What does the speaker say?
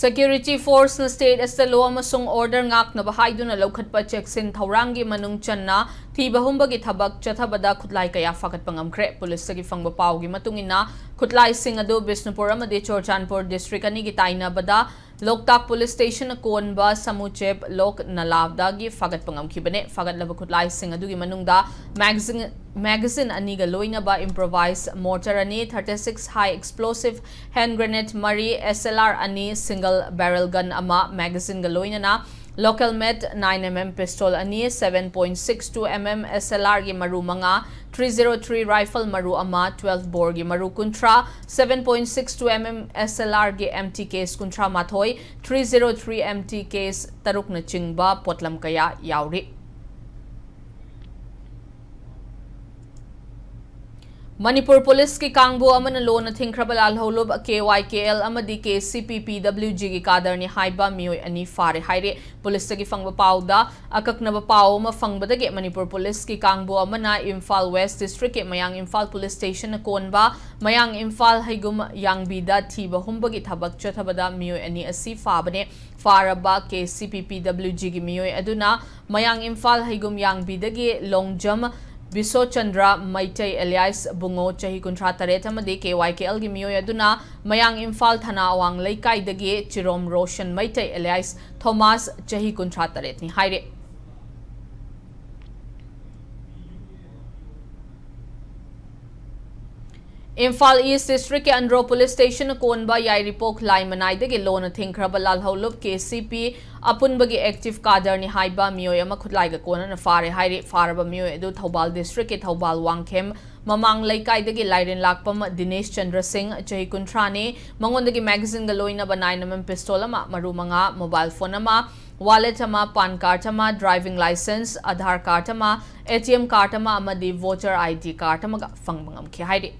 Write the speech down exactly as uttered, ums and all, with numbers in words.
Security force ꯅ state ꯑꯁꯤꯗ law ꯑꯃꯁꯨꯡ order ꯉꯥꯛꯅꯕ ꯍꯥꯏꯗꯨꯅ ꯂꯧꯈꯠꯄ ꯆꯦꯛꯁꯤꯟ ꯊꯧꯔꯥꯡꯒꯤ ꯃꯅꯨꯡ ꯆꯟꯅ ꯊꯤꯕ ꯍꯨꯝꯕꯒꯤ ꯊꯕꯛ ꯆꯠꯊꯕꯗ ꯈꯨꯠꯂꯥꯏ ꯀꯌꯥ ꯐꯥꯒꯠꯄ ꯉꯝꯈ꯭ꯔꯦ꯫ ꯄꯨꯂꯤꯁꯇꯒꯤ ꯐꯪꯕ ꯄꯥꯎꯒꯤ ꯃꯇꯨꯡ ꯏꯟꯅ, ꯈꯨꯠꯂꯥꯏꯁꯤꯡ ꯑꯗꯨ ꯕꯤꯁꯅꯨꯄꯨꯔ ꯑꯃꯗꯤ ꯆꯨꯔꯆꯥꯟꯄꯨꯔ district ꯑꯅꯤꯒꯤ ꯇꯥꯏꯅꯕꯗ ꯂꯣꯛꯇꯥꯛ police station ꯀꯣꯟꯕ ꯁꯃꯨꯆꯦꯞ ꯂꯣꯛ ꯅꯂꯥꯗꯒꯤ ꯐꯥꯒꯠꯄ ꯉꯝꯈꯤꯕꯅꯦ꯫ ꯐꯥꯒꯠꯂꯕ ꯈꯨꯠꯂꯥꯏꯁꯤꯡ ꯑꯗꯨꯒꯤ ꯃꯅꯨꯡꯗ magazine, magazine ꯑꯅꯤꯒ ꯂꯣꯏꯅꯕ improvised mortar ꯑꯅꯤ, thirty six high explosive hand grenade ꯃꯔꯤ, S L R ꯑꯅꯤ, single barrel gun ꯑꯃ, magazine ꯒ ꯂꯣꯏꯅꯅ local made nine M M pistol ꯑꯅꯤ, seven point six two M M S L R ꯒꯤ ꯃꯔꯨ ꯃꯉꯥ, three zero three rifle ꯃꯔꯨ ꯑꯃ, twelve bore ꯒꯤ ꯃꯔꯨ ꯀꯨꯟꯊ꯭ꯔꯥ, seven point six two M M S L R ꯒꯤ empty case ꯀꯨꯟꯊ꯭ꯔꯥ ꯃꯥꯊꯣꯏ, three zero three empty case ꯇꯔꯨꯛꯅꯆꯤꯡꯕ ꯄꯣꯠꯂꯝ ꯀꯌꯥ ꯌꯥꯎꯔꯤ꯫ ꯃꯅꯤꯄꯨꯔ ꯄꯨꯂꯤꯁꯀꯤ ꯀꯥꯡꯕꯨ ꯑꯃꯅ ꯂꯣꯅ ꯊꯤꯡꯈ꯭ꯔꯕ ꯂꯥꯜꯍꯧꯂꯨꯞ K Y K L ꯑꯃꯗꯤ K C P P W G ꯒꯤ ꯀꯥꯗꯔꯅꯤ ꯍꯥꯏꯕ ꯃꯤꯑꯣꯏ ꯑꯅꯤ ꯐꯥꯔꯦ ꯍꯥꯏꯔꯦ꯫ ꯄꯨꯂꯤꯁꯇꯒꯤ ꯐꯪꯕ ꯄꯥꯎꯗ ꯑꯀꯛꯅꯕ ꯄꯥꯎ ꯑꯃ ꯐꯪꯕꯗꯒꯤ ꯃꯅꯤꯄꯨꯔ ꯄꯨꯂꯤꯁꯀꯤ ꯀꯥꯡꯕꯨ ꯑꯃꯅ ꯏꯝꯐꯥꯜ West district ꯀꯤ ꯃꯌꯥꯡ ꯏꯝꯐꯥꯜ police station ꯅ ꯀꯣꯟꯕ ꯃꯌꯥꯡ ꯏꯝꯐꯥꯜ ꯍꯩꯒꯨꯝ ꯌꯥꯡꯕꯤꯗ ꯊꯤꯕ ꯍꯨꯝꯕꯒꯤ ꯊꯕꯛ ꯆꯠꯊꯕꯗ ꯃꯤꯑꯣꯏ ꯑꯅꯤ ꯑꯁꯤ ꯐꯥꯕꯅꯦ꯫ ꯐꯥꯔꯕ K C P P W G ꯒꯤ ꯃꯤꯑꯣꯏ ꯑꯗꯨꯅ ꯃꯌꯥꯡ ꯏꯝꯐꯥꯜ ꯍꯩꯒꯨꯝ ꯌꯥꯡꯕꯤꯗꯒꯤ ꯂꯣꯡꯖꯝ ꯕꯤꯁꯣꯆꯟꯗ꯭ꯔ ꯃꯩꯇꯩ alias ꯕꯨꯡꯉꯣ ꯆꯍꯤ ꯀꯨꯟꯊ꯭ꯔꯥ ꯇꯔꯦꯠ ꯑꯃꯗꯤ K Y K L ꯒꯤ ꯃꯤꯑꯣꯏ ꯑꯗꯨꯅ ꯃꯌꯥꯡ ꯏꯝꯐꯥꯜ ꯊꯅꯥ ꯑꯋꯥꯡ ꯂꯩꯀꯥꯏꯗꯒꯤ ꯆꯤꯔꯣꯝ ꯔꯣꯁꯟ ꯃꯩꯇꯩ alias ꯊꯣꯃꯥꯁ ꯆꯍꯤ ꯀꯨꯟꯊ꯭ꯔꯥ ꯇꯔꯦꯠꯅꯤ ꯍꯥꯏꯔꯤ꯫ ꯏꯝꯐꯥꯜ East district ꯀꯤ ꯑꯟꯗ꯭ꯔꯣ police station ꯀꯣꯟꯕ ꯌꯥꯏꯔꯤꯄꯣꯛ ꯂꯥꯏꯃꯅꯥꯏꯗꯒꯤ ꯂꯣꯅ ꯊꯤꯡꯈ꯭ꯔꯕ ꯂꯥꯜꯍꯧꯂꯨꯞ K C P ꯑꯄꯨꯟꯕꯒꯤ active ꯀꯥꯗꯔꯅꯤ ꯍꯥꯏꯕ ꯃꯤꯑꯣꯏ ꯑꯃ ꯈꯨꯠꯂꯥꯏꯒ ꯀꯣꯟꯅꯅ ꯐꯥꯔꯦ ꯍꯥꯏꯔꯤ꯫ ꯐꯥꯔꯕ ꯃꯤꯑꯣꯏ ꯑꯗꯨ ꯊꯧꯕꯥꯜ district ꯀꯤ ꯊꯧꯕꯥꯜ ꯋꯥꯡꯈꯦꯝ ꯃꯃꯥꯡ ꯂꯩꯀꯥꯏꯗꯒꯤ ꯂꯥꯏꯔꯦꯟ ꯂꯥꯛꯄꯝ ꯗꯤꯅꯦꯁ ꯆꯟꯗ꯭ꯔ ꯁꯤꯡ, ꯆꯍꯤ ꯀꯨꯟꯊ꯭ꯔꯥꯅꯤ, ꯃꯉꯣꯟꯗꯒꯤ magazine ꯒ ꯂꯣꯏꯅꯕ nine M M pistol ꯑꯃ, ꯃꯔꯨ ꯃꯉꯥ, mobile phone ꯑꯃ, wallet ꯑꯃ, PAN card ꯑꯃ, driving licence, Aadhaar card ꯑꯃ, A T M card ꯑꯃ ꯑꯃꯗꯤ voter I D card ꯑꯃꯒ ꯐꯪꯕ ꯉꯝꯈꯤ ꯍꯥꯏꯔꯤ꯫